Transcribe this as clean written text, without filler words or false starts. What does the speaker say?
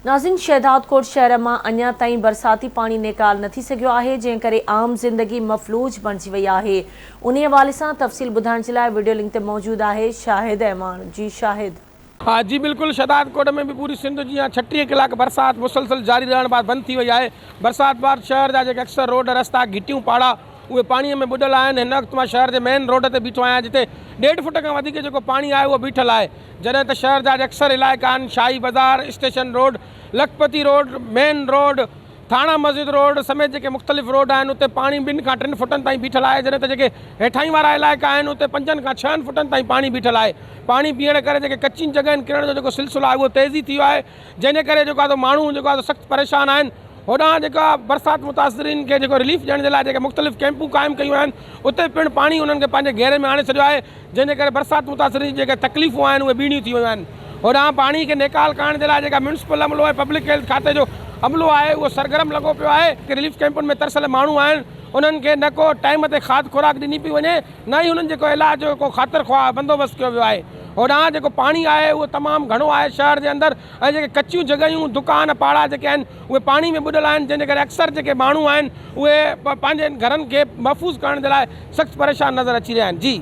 ناظرين شهدادڪوٽ شهر مان اڃا تائين برساتي پاڻي نيڪال نه ٿي سگهيو آهي جنهن ڪري عام زندگي مفلوج بڻجي وئي آهي انهي حوالي سان تفصيل ٻڌائڻ جي لاء وڊيو لنڪ تي موجود آهي شاهد اعواڻ جي شاهد. ها جي بلڪل شهدادڪوٽ ۾ به پوري سنڌ جيان 36 ڪلاڪ برسات مسلسل جاري رهڻ بعد بند ٿي وئي آهي برسات بعد شهر جا جيڪي اڪثر روڊ رستا گهٽيون پاڙا اهي پاڻي ۾ ٻڏل آهن هن وقت مان شهر جي مين روڊ تي بيٺو آهيان جتي ڏيڍ فٽ کان وڌيڪ جيڪو پاڻي آهي اهو بيٺل آهي جڏهن ته شهر جا اڪثر علائقا آهن Shahi Bazaar, station road, Lakhpati road, main road, Thana Masjid road سميت جيڪي مختلف روڊ آهن اتي پاڻي ٻن کان ٽن فٽن تائين بيٺل آهي جڏهن ته جيڪي هيٺائين وارا علائقا آهن اتي پنجن کان ڇهن فٽن تائين پاڻي بيٺل آهي پاڻي بيهڻ ڪري جيڪي ڪچين جڳهين ڪرڻ جو جيڪو سلسلو آهي اهو تيزي ٿي ويو آهي جنهن جي ڪري جيڪو آهي سو ماڻهو جيڪو آهي سو سخت پريشان آهن هوڏانهن جيڪا برسات متاثرين کي جيڪو رليف ڏيڻ جي لاء جيڪي مختلف ڪئمپون قائم ڪيون آهن اتي پڻ پاڻي انهن کي پنهنجي گهيري ۾ آڻي ڇڏيو آهي جنهن جي ڪري برسات متاثرين جون جيڪي تڪليفون آهن اهي ٻيڻيون ٿي ويون آهن. هوڏانهن پاڻي کي نيڪال ڪرڻ جي لاء جيڪا ميونسپل عملو ۽ پبلڪ هيلٿ کاتي جو عملو آهي اهو سرگرم لڳو پيو آهي. رليف ڪئمپن ۾ ترسيل ماڻهو آهن انهن کي نه ڪو ٽائيم تي کاڌ خوراڪ ڏني پئي وڃي نه ئي انهن جي ڪو علاج جو ڪو خاطر خواهه بندوبست ڪيو ويو آهي. هوڏانهن جيڪو پاڻي آهي اهو تمام گهڻو آهي شهر جي اندر ۽ جيڪي ڪچيون جڳهيون دڪان پاڙا جيڪي آهن اهي پاڻي ۾ ٻڏل آهن جنهن جي ڪري اڪثر جيڪي ماڻهو آهن اهي پنهنجن گهرن کي محفوظ ڪرڻ جي لاء سخت پريشان نظر اچي رهيا آهن جي.